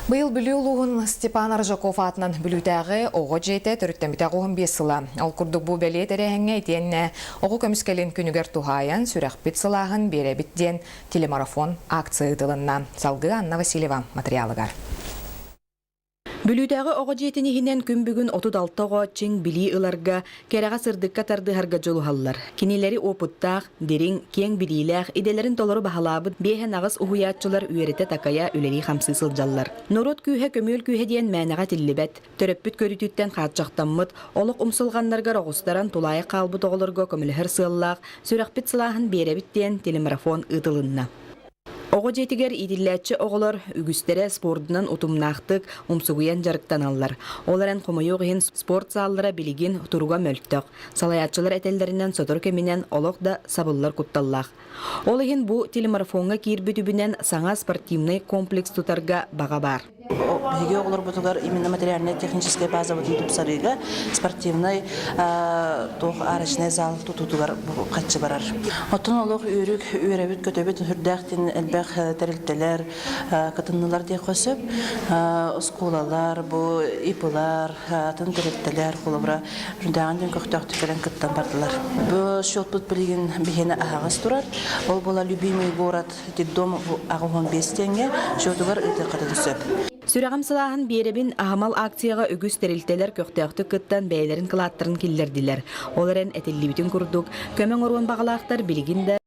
Быйыл Бүлүү улууһун Степан Аржаков аатынан Бүлүүтээҕи оҕо дьиэтэ төрүттэммитэ 85 сыла. Ол курдук бу бэлиэ тэрээһиҥҥэ итиэннэ оҕо көмүскэлин күнүгэр туһаайан сүрэхпит сылааһын биэрэбит диэн телемарафон акция ыытылынна. Салгыы Анна Васильева материалыгар. Бүлүүтээҕи оҕо дьиэтин иһинэн күн бүгүн 36 оҕо чиҥ билии ыларга, кэрэҕэ-сырдыкка тардыһарга дьулуһаллар. Кинилэри уопуттаах, дириҥ, киэҥ билиилээх, идэлэрин толору баһылаабыт биэһэн аҕыс уһуйааччылар үөрэтэ-такайа үлэлии-хамсыы сылдьаллар. Норуот күүһэ көмүөл күүһэ диэн мээнэҕэ этиллибэт. Төрөппүт көрүүтүттэн хааччахтаммыт, олох умсулҕаннарыгар оҕустаран тулаайах хаалбыт оҕолорго көмөлөһөр сыаллаах «Сүрэхпит сылааһын биэрэбит» диэн телемарафон ыытылынна. Оҕо дьиэтигэр иитиллээччи оҕолор үгүстэрэ спордунан утумнаахтык, умсугуйан дьарыктаналлар. Ол эрэн, хомойуох иһин, спорт сааллара билигин туруга мөлтөх. Салайааччылар этэллэринэн, сотору кэминэн олох да сабыллар кутталлаах. Ол иһин бу телемарафоҥҥа киирбит үбүнэн саҥа спортивнай комплекс тутарга баҕа баар. Биһиги оҕолорбутугар именно материальнай-техническэй базабытын тупсарыыга спортивнай туох арочнай зал тутуутугар хаччы барар. Оттон олох үөрүк үөрэбит көтөбүт үрдээх диэн элбэх тэрилтэлэр кытыннылар диэххэ сөп. Оскуолалар, бу ИП-лар, атын тэрилтэлэр холобура үрдээҕин диэн көхтөөхтүк кэлэн кыттан бардылар. Бу счетпут билигин биһиэнэ аһаҕас турар. Ол буола любимый город Детдом 85 тиэҥҥэ счетугар ыытыаххытын сөп. Сүрэҕим сылааһын биэрэбин аһымал акцияҕа үгүс тэрилтэлэр көхтөөхтүк кыттан бэйэлэрин кылааттарын киллэрдилэр. Ол эрэн этиллибитин курдук, көмө оҥоруон баҕалаахтар билигин да.